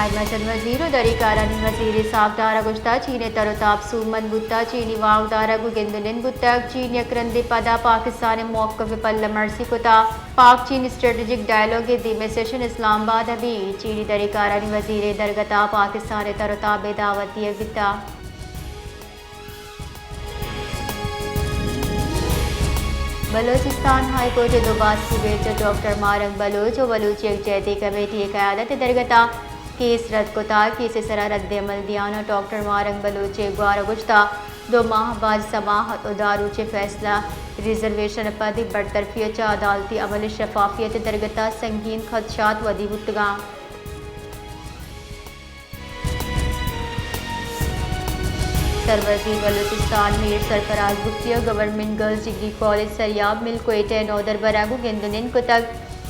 مزن وزیر ءُ دری کارانی وزیر اسحاق ڈار ءَ گوشتگ، چین ءِ تر ءُ تاب سوبمند بوتگ، چینی واکدار ءَ گوں گند ءُ نند بوتگ، چین یک رندے پدا پاکستان ءِ موقف ءِ پلہ مرزی کتگ، پاک چین اسٹریٹجک ڈائیلاگ ءِ دیمے سیشن اسلام آباد ءَ بیت، چینی دری کارانی وزیر ءِ درگت ءَ پاکستان ءِ تر ءُ تاب ءِ دعوت دیگ بیتگ۔ بلوچستان ہائی کورٹ ءِ دو باسکی بینچ ءَ ڈاکٹر ماہ رنگ بلوچ ءُ بلوچ یکجہتی کمیٹی ءِ قیادت ءِ درگت ءَ کیس رد کتگ۔ کیس ءِ سرا رد عمل دیان ءَ ڈاکٹر ماہ رنگ بلوچ ءِ گوار ءَ گوشتگ، دو ماہ بعد سماعت ءُ داروچ ءِ فیصلہ، ریزرویشن ءَ پد برطرفی ءَ چہ عدالتی عمل ءِ شفافیت ءِ درگت ءَ سنگین خدشات ودی بوتگ اَنت۔ سروزیر بلوچستان میر سرفراز بگٹی ءَ government girls degree college Sariab مل کوئٹہ ءِ نودربراں گوں گند ءُ نند کتگ۔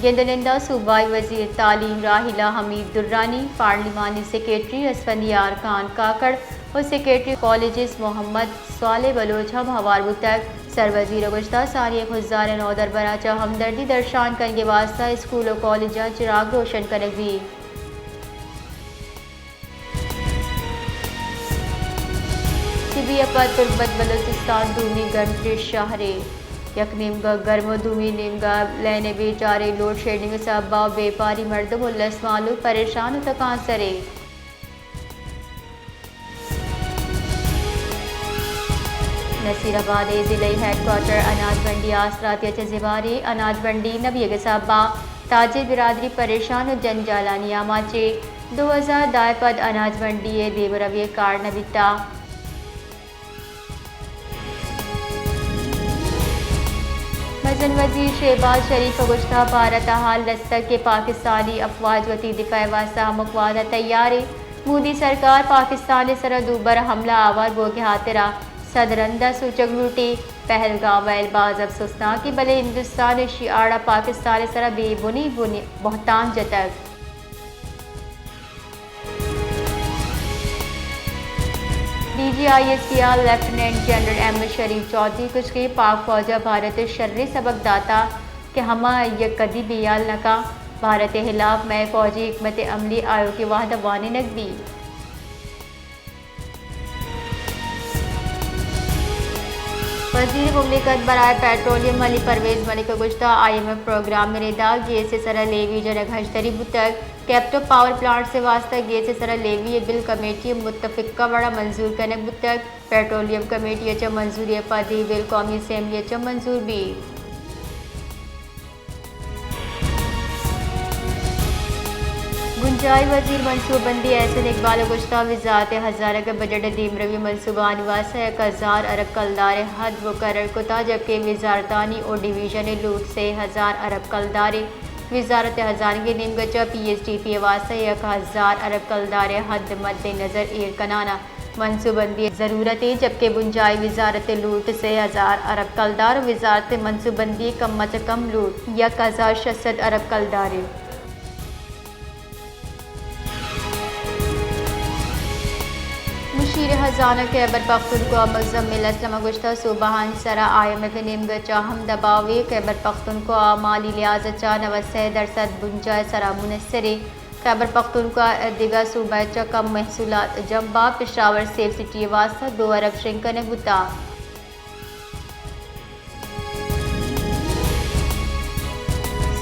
گند ءُ نند ءَ صوبائی وزیر تعلیم راحیلہ حمید درانی، پارلیمانی سیکرٹری اسفندیار خان کاکڑ ءُ سیکرٹری کالجز محمد صالح بلوچ ہم ہوار بوتگ۔ سروزیر ءَ گوشتگ، ساری خضدار ءِ نودربراں چہ ہمدردی درشان کنگ ءِ واستہ اسکول ءُ کالجاں چراگ روشن کنگ بیت۔ سی بی ءَ پد تربت بلوچستان دومی گرمتریں شہرے، یک نیمگا گرم ءُ دومی نیمگا لین ءِ بے چاریں لوڈ شیڈنگ ءِ سبب ءَ بیپاری مردم ءُ لس مہلوک پریشان ءُ تکانسرے۔ نصیر آباد ءِ ضلعی ہیڈ کوارٹر اناج منڈی آسراتی ءَ چہ زبہری اناج منڈی نہ بیگ ءِ سبب ءَ تاجر برادری پریشان ءُ جنجالانی آماچ اِنت۔ دو ہزار دہ ءَ پد اناج منڈی ءِ دیمروی ءِ کار نہ بیتگ۔ مزن وزیر شہباز شریف ءَ گوشتگ، بھارت ءَ حال رستگ کہ پاکستانی افواج وتی دفاع ءِ واستہ ہمک وہد ءَ تیار اِنت۔ مودی سرکار پاکستان ءِ سرا دوبر حملہ آوار بوگ ءِ ہاترا صد رند ءَ سوچگ لوٹیت۔ پہلگام ویل باز افسوسناک اِنت، بلے ہندوستان ایشی آڑ ءَ پاکستان ءِ سرا بے بنی بنی بہتام جتگ۔ D G I S P R lieutenant general Ahmed Sharif Chaudhry گوشتگ، پاک فوج ءَ بھارت ءَ شریں سبق داتگ کہ ہما یک کدی بے ہیال نہ کنت۔ بھارت ءِ ہلاف مئے فوجی حکمت عملی آیوکیں وہد ءَ وانینگ بیت۔ وزیر مملکت برائے پیٹرولیم علی پرویز ملک ءَ گوشتگ، آئی ایم ایف پروگرام ءِ ردا گیس ءِ سرا لیوی جنگ ہژدری بوتگ۔ کیپٹو پاور پلانٹس ءِ واستہ گیس ءِ سرا لیوی ءِ بل کمیٹی ءِ متفقہ وڑا منظور کنگ بوتگ۔ پیٹرولیم کمیٹی ءَ چہ منظوری ءَ پد اے بل قومی اسمبلی ءَ چہ منظور بیت۔ بنجاہی وزیر منصوبہ بندی احسن اقبال ءَ گوشتگ، وزارت ہزانگ ءَ بجٹ ءِ دیمروی منصوبہانی واستہ یک ہزار ارب کلدار ءِ حد مقرر کتگ، جبکہ وزارتانی ءُ ڈویژن ءِ لوٹ سے ہزار ارب کلدار اِنت۔ وزارت ہزانگ ءِ نیمگ ءَ چہ پی ایس ڈی پی ءِ واستہ یک ہزار ارب کلدار ءِ حد مد نظر ایر کنان ءَ منصوبہ بندی ءِ ضرورت اِنت، جبکہ بنجاہی وزارت ءِ لوٹ سے ہزار ارب کلدار ءُ وزارت منصوبہ بندی ءِ کم ءَ چہ کم لوٹ یک ہزار شش سد ارب کلدار اِنت۔ مشیر خزانہ خیبر پختونخوا مزمل اسلم ءَ گوشتگ، صوبہانی سرا آئی ایم ایف ءِ نیمگ ءَ چہ ہم دباؤ اِنت۔ خیبر پختونخوا مالی لحاظ ءَ چہ نود سے درسد بنجاہ ءِ سرا منحصر اِنت۔ خیبر پختونخوا ءِ دگہ صوبہ ءَ چہ کم محصولات جم باں۔ پشاور سیف سٹی ءِ واستہ دو ارب شنگ کنگ بوتگ۔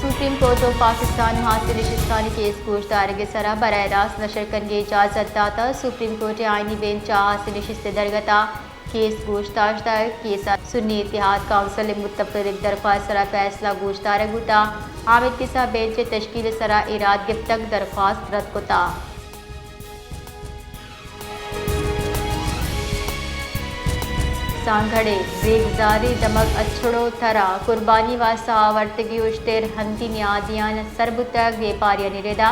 سپریم کورٹ ءَ پاکستان ءِ ہاسیں نشستانی کیس گوشدارگ ءِ سرا براہ راست نشر کنگ ءِ اجازت داتگ۔ سپریم کورٹ ءِ آئینی بینچ ءَ ہاسیں نشست ءِ درگت ءَ کیس گوش داشتگ۔ کیس ءَ سنی اتحاد کونسل ءِ متفرق درخواست ءِ سرا فیصلہ گوشدارگ بوتگ۔ حامد کسا بینچ ءِ تشکیل ءِ سرا ایراد گپتگ، درخواست رد کتگ۔ سانگھڑ ءِ زیگزاری دمگ اچھڑ ءُ ترا قربانی واستہ آورتگیں اشتر ہندی نیادیاں سر بوتگ۔ بیپاریانی ردا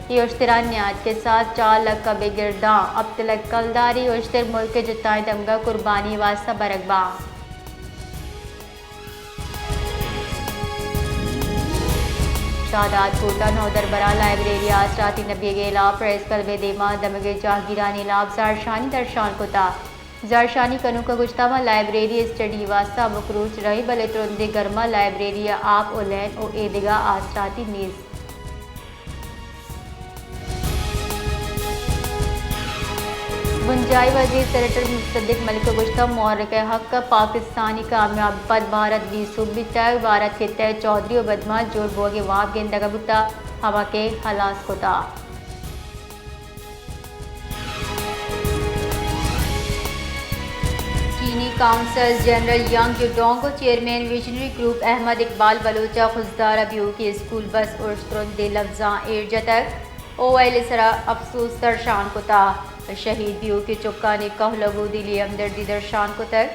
اے اشتراں نیاد کساس چار لکھ ءَ بگر داں ہپت لکھ کلدارے۔ اشتر ملک ءِ جتائیں دمگاں قربانی واستہ برگ باں۔ شہداد کوٹ ءَ نودربراں لائبریری ءِ آسراتی نہ بیگ ءِ ہلاپ پریس کلب ءِ دیما دمگ ءِ جاہگیرانی ہلاپ زہرشانی درشان کتگ۔ زہرشانی کنوکاں گوشتگ، ما لائبریری ءِ اسٹڈی ءِ واستہ ہمک روچ رئیں، بلے ترندیں گرما لائبریری ءَ آپ ءُ لین ءُ ایدگہ آسراتی نیست۔ بنجاہی وزیر سینیٹر مصدق ملک ءَ گوشتگ، محرک ءِ حق ءَ پاکستانی کامیابی ءَ پد بھارت بے سوب بیتگ، بھارت خطہ ءِ چوہدری ءُ بدمعاش جوڑ بوگ ءِ واب گندگ ءَ بوتگ، ہما کہ ہلاس کتگ۔ چینی قونصل جنرل یانگ جیڈونگ ءُ چیئرمین ویژنری گروپ احمد اقبال بلوچ ءَ خضدار ءَ بیوکی اسکول بس ارش ترندیں لبزاں ایر جتگ ءُ ویل ءِ سرا افسوس درشان کتگ۔ شہید بیوکی چکانی کہول ءَ گوں دلی ہمدردی درشان کتگ۔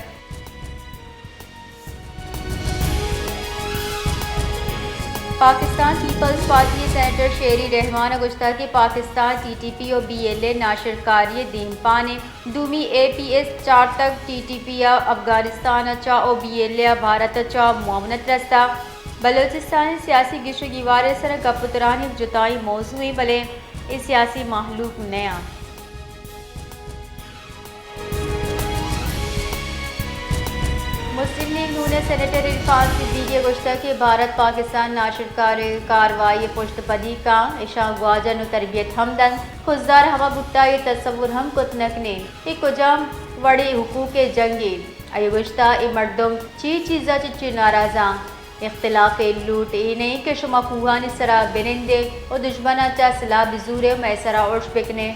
پاکستان پیپلز پارٹی ءِ سینیٹر شیری رحمان ءَ گوشتگ کہ پاکستان ٹی ٹی پی ءُ بی ایل اے ناشرکاری ءِ دیمپان اِنت۔ دومی اے پی ایس چارتگ، ٹی ٹی پی ءَ افغانستان ءَ چہ ءُ بی ایل اے ءَ بھارت ءَ چہ معاونت رستگ۔ بلوچستان ءِ سیاسی گیش ءُ گیوار ءِ سرا گپ ءُ تران یک جتائیں موضوعے، بلے اے سیاسی مہلوک نہ اَنت۔ مسلم لیگ نون ءِ سینیٹر عرفان صدیقی ءَ گوشتگ کہ بھارت پاکستان ناشرکاری کاروائی ءِ پشت پدی کنت، اشاں گواجن ءُ تربیت ہم دنت۔ خضدار ہما بوتگ، اے تصور ہم کت نہ کنیں۔ اے کجام وڑیں حقوق ءِ جنگے؟ آئی ءَ گوشتگ، اے مردم چے چیز ءَ چہ چے ناراض اَنت؟ اختلاف ءِ لوٹ اے نہ اِنت کہ شما کوہانی سرا بنندے ءُ دژمن ءَ چہ سلاہ بزورے ءُ مئے سرا ارش بکنے۔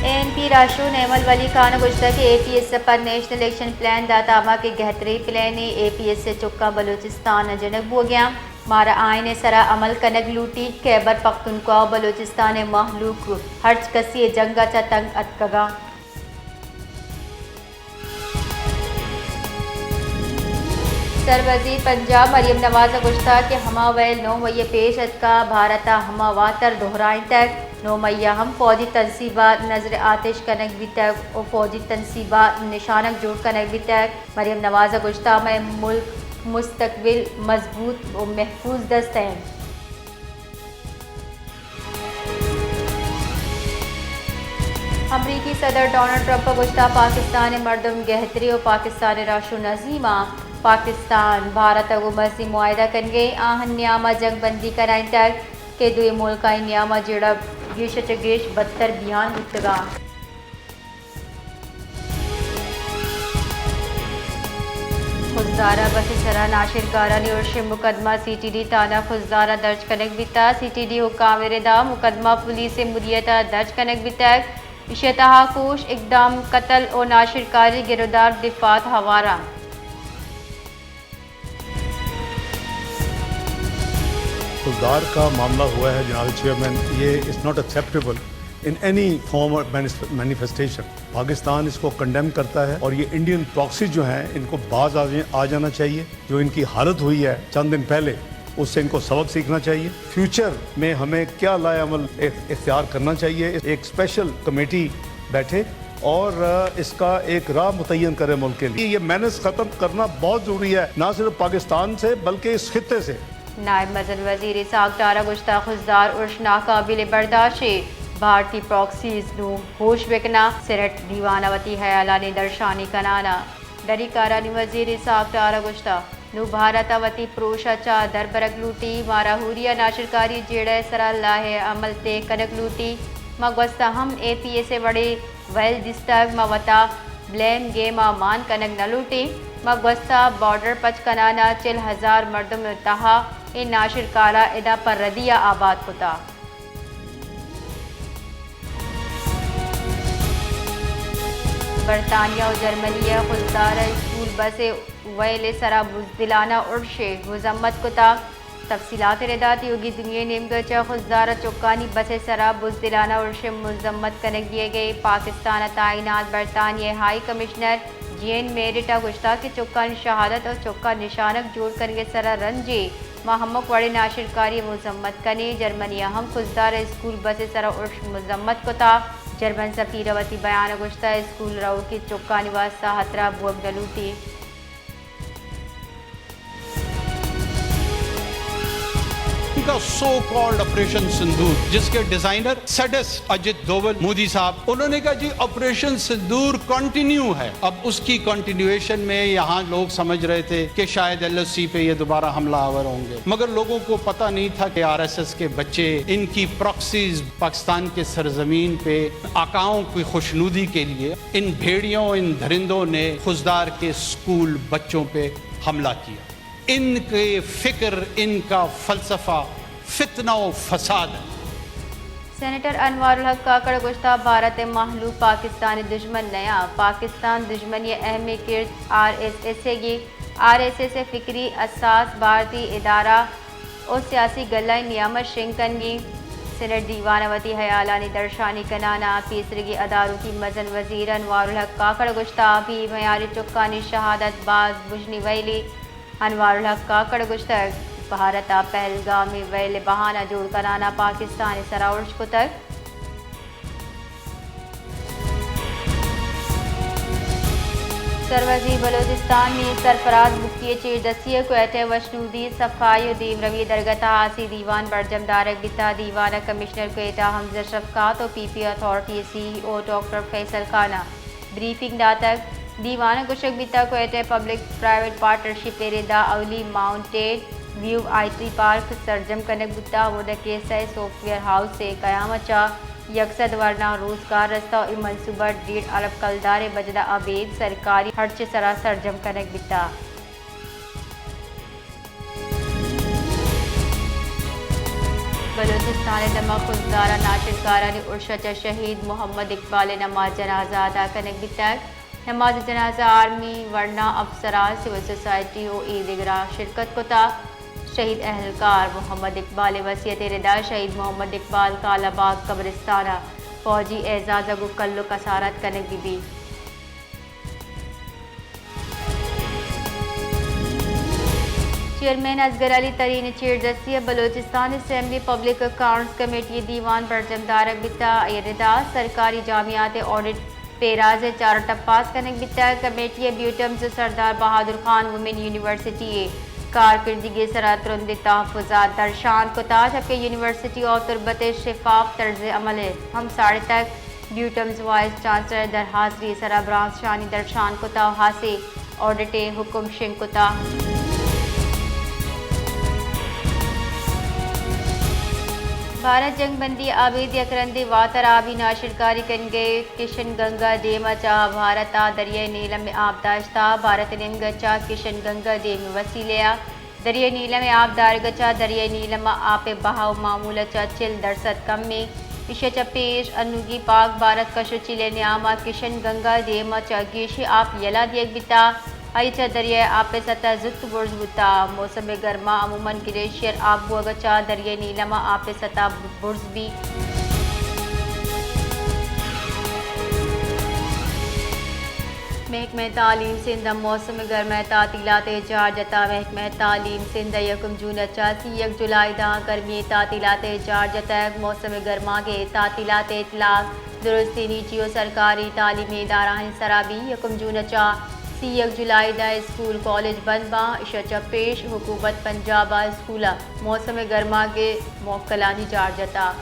اے این پی ءِ راہشون ایمل ولی خان ءَ گوشتگ کہ اے پی ایس ءَ پہ نیشنل ایکشن پلان داتگ، ہما کہ گہتریں پلانے۔ اے پی ایس ءِ چکاں بلوچستان ءَ جنگ بوگ ءَ اَنت، مارا آئین ءِ سرا عمل کنگ لوٹیت۔ خیبر پختونخوا ءُ بلوچستان ءِ مہلوک ہرچ کسی ءِ جنگ ءَ چہ تنگ اتکگ اَنت۔ سروزیر پنجاب مریم نواز ءَ گوشتگ کہ ہما ویل نو مئی ءَ پیش اتکگ، بھارت ءَ ہما واتر دہرائینتگ۔ نو مئی ءَ ہم فوجی تنصیباں نذر آتش کنگ بیتگ ءُ فوجی تنصیباں نشانگ جوڑ کنگ بیتگ۔ مریم نواز ءَ گوشتگ، مئے ملک ءِ مستقبل مضبوط ءُ محفوظ دست ءَ اِنت۔ امریکی صدر ڈونلڈ ٹرمپ ءَ گوشتگ، پاکستان ءِ مردم گہتریں ءُ پاکستان ءِ راہشون عظیم اَنت۔ پاکستان ءَ بھارت ءَ گوں مزنیں معاہدہ کنگ ءَ اِنت، آہاں نیام ءَ جنگ بندی کنائینتگ کہ دوئیں ملکانی نیام ءَ جیڑہ گیش ءَ چہ گیش بدتر بیان بوتگ اَنت۔ خضدار ءِ بس ءِ سرا ناشرکارانی ارش ءِ مقدمہ سی ٹی ڈی تھانہ خضدار ءَ درج کنگ بیتگ۔ سی ٹی ڈی حکام ءِ ردا مقدمہ پولیس ءِ مدیریت ءَ درج کنگ بیتگ۔ ایشی ءِ تہا کوش، اقدام قتل ءُ ناشرکاری، گرودار دفاعات ہوار اَنت۔ خضدار کا معاملہ ہوا ہے جناب چیئرمین، یہ is not acceptable in any form or manifestation۔ Pakistan اس کو کنڈیم کرتا ہے اور یہ انڈین پراکسیز جو ہیں، ان کو باز آ آ جانا چاہیے۔ جو ان کی حالت ہوئی ہے چند دن پہلے، اس سے ان کو سبق سیکھنا چاہیے۔ فیوچر میں ہمیں کیا لائحہ عمل اخ-، اختیار کرنا چاہیے؟ ایک اسپیشل کمیٹی بیٹھے اور، آ، اس کا ایک راہ متعین کرے ملک کے لیے۔ یہ مینس ختم کرنا بہت ضروری ہے، نہ صرف پاکستان سے بلکہ اس خطے سے۔ نائب مزن وزیر اسحاق ڈار ءَ گوشتگ، خضدار ارش ناقابل برداشت اِنت، بھارتی پراکسیز نوں ہوش بکناں۔ سینیٹ دیوان ءَ وتی ہیالانی درشانی کنان ءَ دری کارانی وزیر اسحاق ڈار ءَ گوشتگ، نوں بھارت ءَ وتی پروش ءَ چہ دربرگ لوٹی، مارا ہوری ءَ ناشرکاری جیڑہ ءِ سرا لائحہ عمل طے کنگ لوٹی۔ ما گوستہ ہم اے پی ایس ءِ وڑیں ویل دیستگ، ما وتا بلیم گیم ءَ مان کنگ نہ لوٹیں۔ ما گوستہ بارڈر پچ کنان ءَ چل ہزار مردم ءِ تہا اے ناشرکاراں ادا پہ ردی ءَ آباد کتہ۔ برطانیہ ءُ جرمنی ءِ خضدار ءِ اسکول بس ءِ ویل ءِ سرا بزدلانہ ارش ءِ مذمت کتہ۔ تفصیلات ءِ ردا تیوگی دنیا ءِ نیمگ ءَ چہ خضدار ءِ چکانی بس ءِ سرا بزدلانہ ارش ءِ مذمت کنگ دیگ ءَ۔ پاکستان ءِ تعینات برطانیہ ءِ ہائی کمشنر جین میرٹ ءَ گوشتگ کہ چکانی شہادت ءُ چکاں نشانگ جوڑ کنگ ءِ سرا رنجے، ما ہمک وڑیں ناشرکاری ءِ مذمت کنیں۔ جرمنی ءَ ہم خضدار ءِ اسکول بس ءِ سرا ارش مذمت کتگ۔ جرمن سفیر ءَ وتی بیان ءَ گوشتگ، اسکول روکی چکانی واستہ ہترہ بوگ نہ لوٹیت۔ کا سو کالڈ آپریشن سندور، جس کے ڈیزائنر سیڈسٹ اجت دوول مودی صاحب، انہوں نے کہا، جی، آپریشن سندور کنٹینیو ہے۔ اب اس کی کنٹینیویشن میں یہاں لوگ سمجھ رہے تھے کہ شاید ایل او سی پہ یہ دوبارہ حملہ آور ہوں گے، مگر لوگوں کو پتہ نہیں تھا کہ آر ایس ایس کے بچے، ان کی پراکسیز پاکستان کے سرزمین پہ آقاؤں کی خوشنودی کے لیے ان بھیڑیوں، ان درندوں نے خضدار کے اسکول بچوں پہ حملہ کیا۔ ان کے فکر، ان کا فلسفہ فتنہ و فساد ہے۔ سینیٹر انوار الحق کاکڑ گوشتا، بھارت ء مہلوک پاکستان ء دژمن نیاں، پاکستان دژمنی ء اہمیں کرد آر ایس ایس ء گی، آر ایس ایس ء فکری اساس بھارتی ادارہ و سیاسی گلائیں نیام ء شنگ کنگی۔ سینیٹ دیوان ء وتی ہیالانی درشانی کنان ء پیسرگی اداروں کی مزن وزیر انوار الحق کاکڑ گوشتا، بی میاری چکانی شہادت باز بژنی ویلی۔ انوار الحق کاکڑ گوشتگ، بھارت ء پہلگام ء ویل ء بہانہ جوڑ کنان ء پاکستان ء سرا ارش کتگ۔ سروزیر بلوچستان میر سرفراز بگٹی ء چیردستی ء کوئٹہ ء وشنودی، صفائی ء دیمروی ء درگت ء ہاسی دیوان برجم دارگ بیتگ۔ دیوان ء کمشنر کوئٹہ حمزہ شفقات ء پی پی اتھارٹی ء سی ای او ڈاکٹر فیصل خان ء بریفنگ داتگ۔ دیوان ء گوشگ بیتگ، کوئٹہ ء پبلک پرائیویٹ پارٹنرشپ ء ردا اولی ماؤنٹین ویو آئی ٹی پارک سرجم کنگ بوتگ، ہمودا کہ سئے سافٹ ویئر ہاؤس ء قیام ء چہ یک سد ورناہ روزگار رستہ ء اے منصوبہ ڈیڑھ ارب کلدار ء بجد ء ابید سرکاری ہرچ ء سرا سرجم کنگ بیتگ۔ بلوچستان ء دمگ خضدار ء ناشرکارانی ارش ء چہ شہید محمد اقبال ء نماز جنازہ ادا کنگ بیتگ۔ نماز جنازہ آرمی، ورنا افسران، سول سوسائٹی و ایدگراں شرکت کتگ۔ شہید اہلکار محمد اقبال ء وصیت ء ردا شہید محمد اقبال کالاباغ قبرستان ء فوجی اعزاز ء گوں کل و کسارت کنگ بہ بیت۔ چیئرمین اصغر علی ترین ء چیردستی ء Balochistan assembly public accounts committee ء دیوان برجم دارگ بیتگ۔ اے ردا سرکاری جامعات ء آڈٹ پیراز ء چارٹر پاس کنگ بیتگ۔ کمیٹی ء بیوٹمز ء سردار بہادر خان وومن یونیورسٹی ء کارکردگی ء سرا ترندیں تحفظات درشان کتگ، جبکہ یونیورسٹی آف تربت ء شفاف طرز عمل ء ہم ساڑتگ۔ بیوٹمز وائس چانسلر ء درحاضری ء سرا برانزشانی درشان کتگ و ہاسیں آڈٹ ء حکم شنگ کتگ۔ بھارت جنگ بندی ء ابید یک رندے واتر آبی ناشرکاری کنگ ء کشن گنگا ڈیم ء چہ بھارت ء دریائے نیلم ء آب داشتہ۔ بھارت ء نیمگ ء چہ کشن گنگا ڈیم ء وسیلہ ء دریائے نیلم ء آب دارگ ء چہ دریائے نیلم ء آپ ء بہا و معمول ء چہ چل درسد کم انت۔ ایشی ء چہ پیش انوگی پاک بھارت کش و چیل ء نیام ء کشن گنگا ڈیم ء چہ گیشیں آپ یلہ دیگ بیتگ۔ آئی ء چہ دریائے آپ ء سطح زوت برز بوتگ۔ موسم گرما عموماً گلیشیئر آپ بوگ ء چہ دریائے نیلم ء آپ ء سطح برز بیت۔ محکمہ تعلیم سندھ ء موسم گرما ء تعطیلات ء جار جتگ۔ محکمہ تعلیم سندھ ء یکم جون ء چہ سی یک جولائی داں گرمی ء تعطیلات ء جار جتگ۔ موسم گرما ء تعطیلات ء اطلاق درستیں نجی و سرکاری تعلیمی ادارہانی سرا بیت۔ یکم جون ء چہ سی یک جولائی داں اسکول کالج بند باں۔ ایشی ء چہ پیش حکومت پنجاب ء اسکول ء موسم گرما ء موکلانی جار جتگ۔